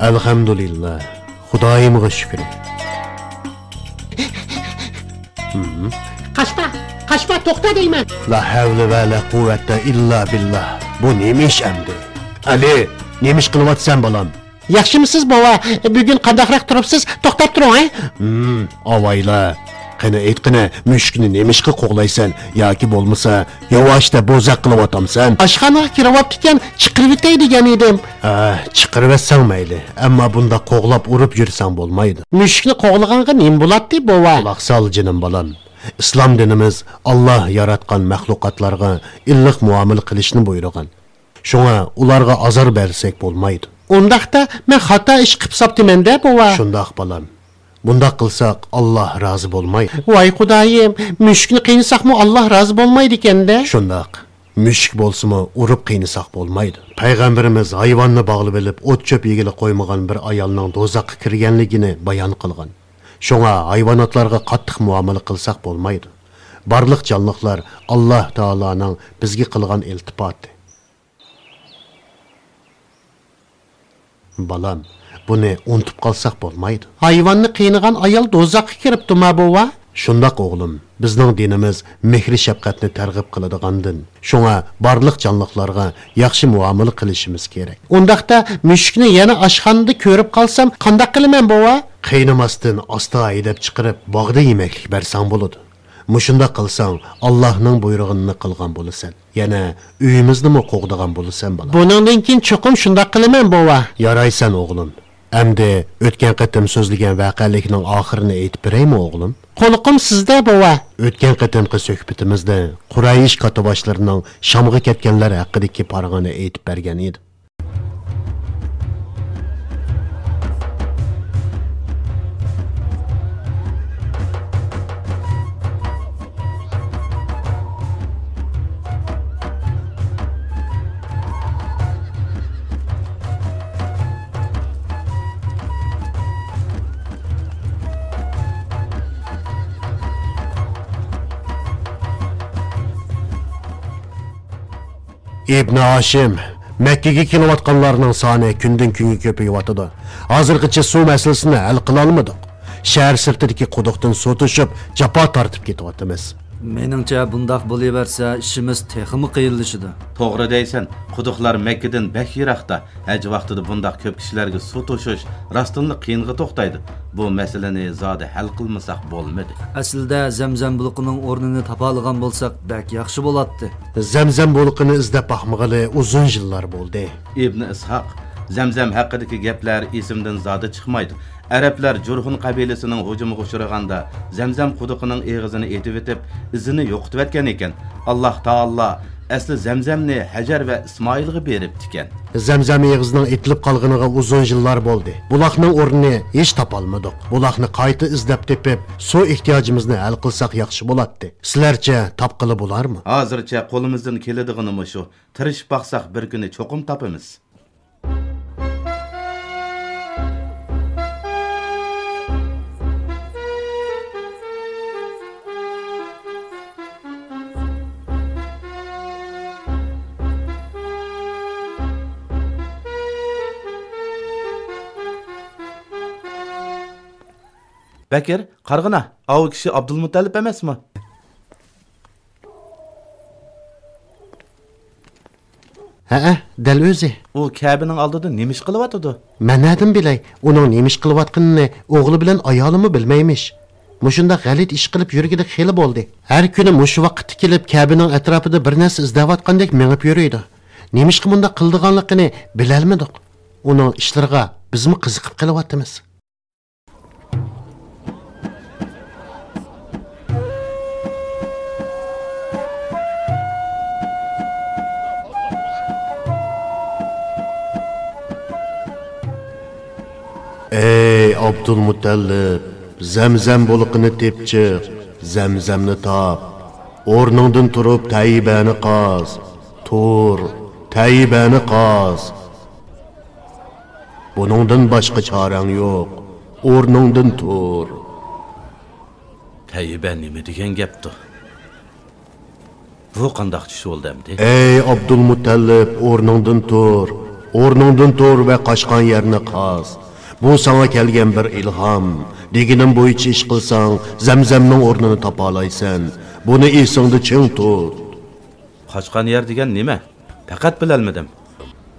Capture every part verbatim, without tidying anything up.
ئەلھەمدۇلىللا، خۇدايىمغا شۈكرى. قاچما، قاچما، توختا دەيمەن. لا ھەۋلە ۋە لا قۇۋۋەتە ئىللا بىللا. بۇ نېمە ئىش ئەمدى؟ ئەلى، نېمە ئىش قىلىۋاتىسەن، بالام؟ ياخشىمۇسىز، بوۋا؟ بۈگۈن قانداقراق تۇرۇپسىز؟ توختاپ تۇرۇڭ، ھە؟ ھىم، ئاۋايلا. قېنى، ئېيتقىنە، مۈشۈكنى نېمىشقا قوغلايسەن؟ ياكى بولمىسا، ياۋاشتا بوزەك قىلىۋاتامسەن؟ ئاشخانىغا كىرىۋاپتىكەن، چىقىرىۋېتەي دېگەن ئىدىم. ھە، چىقىرىۋەتسەڭ مەيلى، ئەمما بۇنداق قوغلاپ ئۇرۇپ يۈرسەڭ بولمايدۇ. مۈشۈكنى قوغلىغانغا نېمە بولاتتى، بوۋا؟ قۇلاق سال، جېنىم بالام. ئىسلام دىنىمىز ئاللا ياراتقان مەخلۇقاتلارغا ئىللىق مۇئامىلە قىلىشنى بۇيرۇغان. شۇڭا ئۇلارغا ئازار بەرسەك بولمايدۇ. ئۇنداقتا مەن خاتا ئىش قىپ ساپتىمەن-دە، بوۋا. شۇنداق، بالام. بۇنداق قىلساق، ئاللا رازى بولمايدۇ. ۋاي خۇدايىم، مۈشۈكنى قىينىساقمۇ ئاللا رازى بولمايدىكەن-دە. شۇنداق. مۈشۈك بولسىمۇ ئۇرۇپ قىينىساق بولمايدۇ. پەيغەمبىرىمىز ھايۋاننى باغلىۋېلىپ ئوت-چۆپ يېگىلى قويمىغان بىر ئايالنىڭ دوزاخقا كىرگەنلىكىنى بايان قىلغان. شۇڭا ھايۋاناتلارغا قاتتىق مۇئامىلە قىلساق بولمايدۇ. بارلىق جانلىقلار ئاللا تائالانىڭ بىزگە قىلغان ئىلتىپاتى. بالام، بۇنى ئۇنتۇپ قالساق بولمايدۇ. ھايۋاننى قىينىغان ئايال دوزاخقا كىرىپتۇما، بوۋا؟ شۇنداق، ئوغلۇم. بىزنىڭ دىنىمىز مېھرى-شەپقەتنى تەرغىب قىلىدىغان دىن. شۇڭا بارلىق جانلىقلارغا ياخشى مۇئامىلە قىلىشىمىز كېرەك. ئۇنداقتا مۈشۈكنى يەنە ئاشخانىدا كۆرۈپ قالسام، قانداق قىلىمەن، بوۋا؟ قىينىماستىن ئاستا ھەيدەپ چىقىرىپ، باغدا يېمەكلىك بەرسەڭ بولىدۇ. مۇشۇنداق قىلساڭ، ئاللاھنىڭ بۇيرۇغىنىنى قىلغان بولىسەن. يەنە ئۆيىمىزنىمۇ قوغدىغان بولىسەن، بالام. بۇنىڭدىن كېيىن چوقۇم شۇنداق قىلىمەن، بوۋا. يارايسەن، ئوغلۇم. ئەمدى ئۆتكەن قېتىم سۆزلىگەن ۋەقەلىكنىڭ ئاخىرىنى ئېيتىپ بېرەيمۇ، ئوغلۇم؟ قۇلىقىم سىزدە، بوۋا. ئۆتكەن قېتىمقى سۆھبىتىمىزدە قۇرەيش كاتتىباشلىرىنىڭ شامغا كەتكەنلەر ھەققىدىكى پارىڭىنى ئېيتىپ بەرگەن ئىدىم. ئىبنى ھاشىم، مەككىگە كېلىۋاتقانلارنىڭ سانى كۈندىن-كۈنگە كۆپىيىۋاتىدۇ. ھازىرغىچە سۇ مەسىلىسىنى ھەل قىلالمىدۇق. شەھەر سىرتىدىكى قۇدۇقتىن سۇ توشۇپ، جاپا تارتىپ كېتىۋاتىمىز. مېنىڭچە، بۇنداق بولۇۋەرسە، ئىشىمىز تېخىمۇ قىيىنلىشىدۇ. توغرا دەيسەن، قۇدۇقلار مەككىدىن بەك يىراقتا. ھەج ۋاقتىدا بۇنداق كۆپ كىشىلەرگە سۇ توشۇش راستتىنلا قىيىنغا توختايدۇ. بۇ مەسىلىنى زادى ھەل قىلمىساق بولمىدى. ئەسلىدە زەمزەم بۇلىقىنىڭ ئورنىنى تاپالىغان بولساق، بەك ياخشى بولاتتى. زەمزەم بۇلىقىنى ئىزدەپ باقمىغىلى ئۇزۇن يىللار بولدى. ئىبنى ئىسھاق، زەمزەم ھەققىدىكى گەپلەر ئېسىمدىن زادى چىقمايدۇ. ئەرەبلەر جۇرھۇن قەبىلىسىنىڭ ھۇجۇمىغا ئۇچرىغاندا، زەمزەم قۇدۇقىنىڭ ئېغىزىنى ئېتىۋېتىپ، ئىزىنى يوقىتىۋەتكەن ئىكەن. ئاللاھ تائالا ئەسلى زەمزەمنى ھەجەر ۋە ئىسمائىلغا بېرىپتىكەن. زەمزەم ئېغىزىنىڭ ئېتىلىپ قالغىنىغا ئۇزۇن يىللار بولدى. بۇلاقنىڭ ئورنىنى ھېچ تاپالمىدۇق. بۇلاقنى قايتا ئىزدەپ تېپىپ، سۇ ئېھتىياجىمىزنى ھەل قىلساق ياخشى بولاتتى. سىلەرچە، تاپقىلى بولارمۇ؟ ھازىرچە قولىمىزدىن كېلىدىغىنىمۇ شۇ. تىرىشىپ باقساق، بىر كۈنى چوقۇم تاپىمىز. بەكىر، قارىغىنا، ئاۋۇ كىشى ئابدۇلمۇتەللىپ ئەمەسمۇ؟ ھەئە، دەل ئۆزى. ئۇ كەبىنىڭ ئالدىدا نېمە ئىش قىلىۋاتىدۇ؟ مەن نەدىن بىلەي، ئۇنىڭ نېمە ئىش قىلىۋاتقىنىنى ئوغلى بىلەن ئايالىمۇ بىلمەيمىش. مۇشۇنداق غەلىتە ئىش قىلىپ يۈرگىلى خېلى بولدى. ھەر كۈنى مۇشۇ ۋاقىتتا كېلىپ، كەبىنىڭ ئەتراپىدا بىر نەرسە ئىزدەۋاتقاندەك مېڭىپ يۈرىدۇ. نېمىشقا مۇنداق قىلىدىغانلىقىنى بىلەلمىدۇق. ئۇنىڭ ئىشلىرىغا بىزمۇ قىزىقىپ قېلىۋاتىمىز. ئەي ئابدۇلمۇتەللىپ، زەمزەم بۇلىقىنى تېپىپ چىق، زەمزەمنى تاپ. ئورنۇڭدىن تۇرۇپ تەييىبەنى قاز. تۇر، تەييىبەنى قاز. بۇنىڭدىن باشقا چارەڭ يوق. ئورنۇڭدىن تۇر. تەييىبە نېمە دېگەن گەپتۇ؟ بۇ قانداق چۈش بولدى ئەمدى؟ ئەي ئابدۇلمۇتەللىپ، ئورنۇڭدىن تۇر. ئورنۇڭدىن تۇر ۋە قاچقان يەرنى قاز. بۇ ساڭا كەلگەن بىر ئىلھام. دېگىنىم بويىچە ئىش قىلساڭ، زەمزەمنىڭ ئورنىنى تاپالايسەن. بۇنى ئېسىڭدە چىڭ تۇت. قاچقان يەر دېگەن نېمە؟ پەقەت بىلەلمىدىم.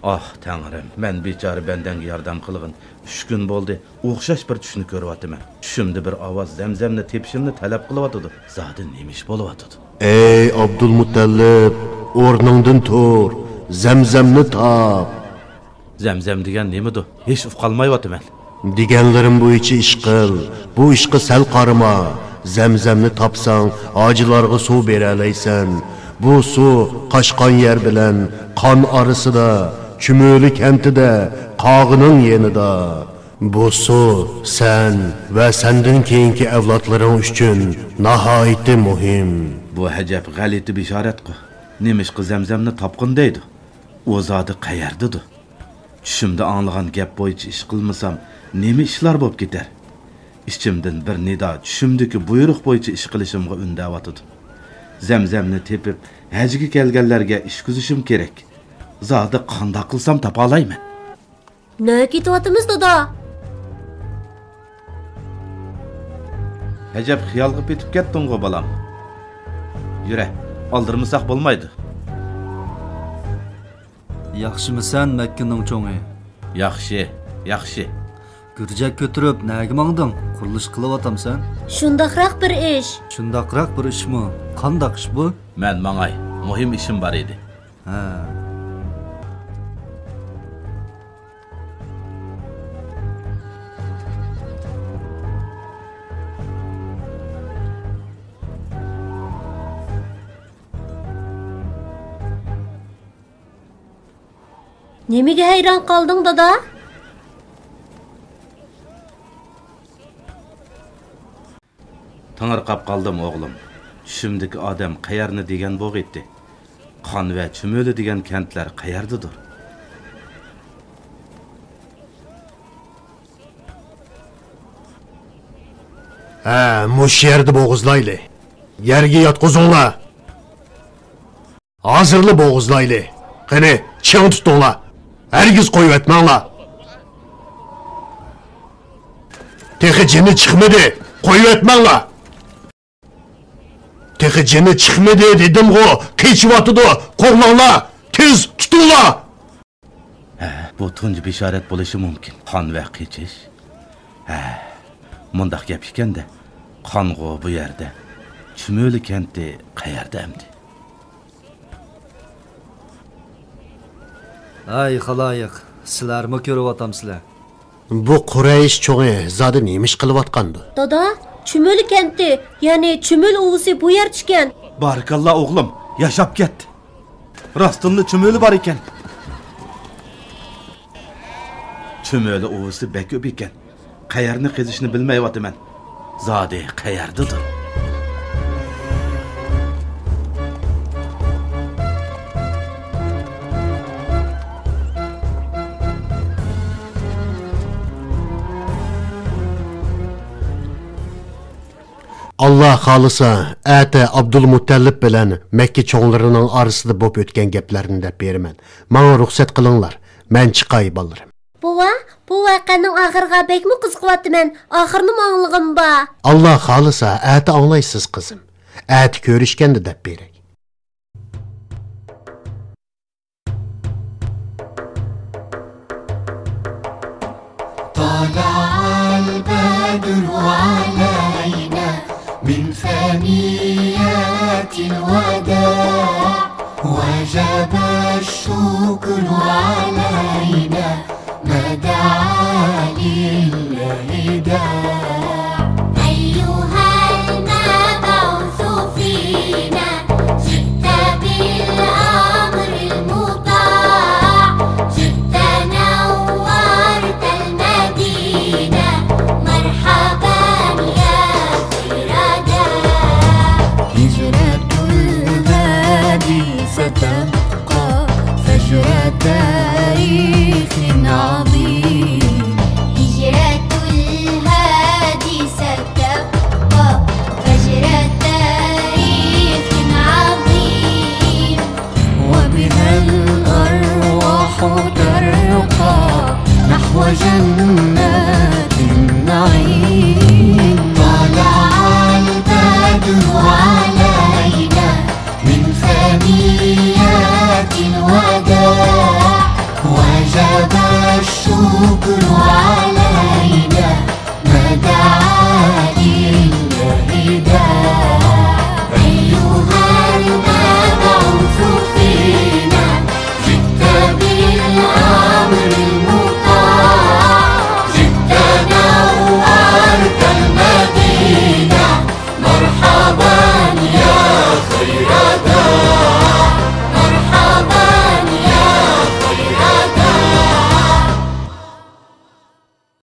ئاھ، تەڭرىم، مەن بىچارە بەندەڭگە ياردەم قىلغىن ئۈچ كۈن بولدى، ئوخشاش بىر چۈشنى كۆرۈۋاتىمەن. چۈشۈمدە بىر ئاۋاز زەمزەمنى تېپىشىمنى تەلەپ قىلىۋاتىدۇ. زادى نېمە ئىش بولۇۋاتىدۇ؟ ئەي ئابدۇلمۇتەللىپ، ئورنۇڭدىن تۇر، زەمزەمنى تاپ. زەمزەم دېگەن نېمىدۇ؟ ھېچ ئۇقالمايۋاتىمەن. دېگەنلىرىم بويىچە ئىش قىل. بۇ ئىشقا سەل قارىما. زەمزەمنى تاپساڭ، ھاجىلارغا سۇ بېرەلەيسەن. بۇ سۇ قاچقان يەر بىلەن قان ئارىسىدا، چۈمۈلە كەنتىدە، قاغىنىڭ يېنىدا. بۇ سۇ سەن ۋە سەندىن كېيىنكى ئەۋلادلىرىڭ ئۈچۈن ناھايىتى مۇھىم. بۇ ئەجەب غەلىتە بېشارەتقۇ. نېمىشقا زەمزەمنى تاپقىن دەيدۇ؟ ئۇ زادى قەيەردىدۇ؟ چۈشۈمدە ئاڭلىغان گەپ بويىچە ئىش قىلمىسام، نېمە ئىشلار بولۇپ كېتەر؟ ئىچىمدىن بىر نىدا چۈشۈمدىكى بۇيرۇق بويىچە ئىش قىلىشىمغا ئۈندەۋاتىدۇ. زەمزەمنى تېپىپ، ھەجگە كەلگەنلەرگە ئىچكۈزۈشۈم كېرەك. زادى قانداق قىلسام تاپالايمەن؟ نەگە كېتىۋاتىمىز، دادا؟ ئەجەب خىيالغا پېتىپ كەتتىڭغۇ، بالام. يۈرە، ئالدىرىمىساق بولمايدۇ. ياخشىمىسەن، مەككىنىڭ چوڭى؟ ياخشى، ياخشى. گۈرجەك كۆتۈرۈپ نەگە ماڭدىڭ؟ قۇرۇلۇش قىلىۋاتامسەن؟ شۇنداقراق بىر ئىش. شۇنداقراق بىر ئىشمۇ؟ قانداق ئىش بۇ؟ مەن ماڭاي، مۇھىم ئىشىم بار ئىدى. ھە. نېمىگە ھەيران قالدىڭ، دادا؟ تېڭىرقاپ قالدىم، ئوغلۇم. چۈشۈمدىكى ئادەم قەيەرنى دېگەن بوغىيتتى. قان ۋە چۈمۈلە دېگەن كەنتلەر قەيەردىدۇر؟ ھە، مۇشۇ يەردە بوغۇزلايلى. يەرگە ياتقۇزۇڭلار. ھازىرلا بوغۇزلايلى. قېنى، چىڭ تۇتۇڭلار. ھەرگىز قويۇۋەتمەڭلار. تېخى جېنى چىقمىدى. قويۇۋەتمەڭلار. تېخى جېنى چىقمىدى دېدىمغۇ. قېچىۋاتىدۇ. قوغلاڭلار. تېز تۇتۇڭلار. ھە، بۇ تۇنجى بېشارەت بولۇشى مۇمكىن. قان ۋە قېچىش. ھە، مۇنداق گەپ ئىكەندە، قانغۇ بۇ يەردە. چۈمۈلە كەنتى قەيەردە ئەمدى؟ ھەي خالايىق، سىلەرمۇ كۆرۈۋاتامسىلەر؟ بۇ قۇرەيش چوڭى زادى نېمە ئىش قىلىۋاتقاندۇ؟ دادا، چۈمۈلە كەنتى، يەنى چۈمۈلە ئۇۋىسى بۇ يەردىكەن. بارىكاللا ئوغلۇم، ياشاپ كەت. راستتىنلا چۈمۈلە بار ئىكەن. چۈمۈلە ئۇۋىسى بەك كۆپ ئىكەن. قەيەرنى قېزىشنى بىلمەيۋاتىمەن. زادى قەيەردىدۇر؟ ئاللا خالىسا، ئەتە ئابدۇلمۇتەللىپ بىلەن مەككە چوڭلىرىنىڭ ئارىسىدا بوپ ئۆتكەن گەپلەرنى دەپ بېرىمەن. ماڭا رۇخسەت قىلىڭلار، مەن چىقاي، بالىلىرىم. بوۋا، بۇ ۋەقەنىڭ ئاخىرىغا بەكمۇ قىزىقىۋاتىمەن. ئاخىرىنىمۇ ئاڭلىغۇم بار. ئاللا خالىسا، ئەتە ئاڭلايسىز، قىزىم. ئەتە كۆرۈشكەندە دەپ بېرەي. طلع البدر علينا من ثنيات الوداع، وجب الشكر علينا ما دعا لله داع. أيها المبعوث فينا، جئت بالأمر المطاع، جئت نورت المدينة، مرحبا يا خير داع. هجرة الهادي ستبقى فجر تاريخ عظيم. هجرة الهادي جنات النعيم. طلع البدر علينا من ثنيات الوداع، وجب الشكر علينا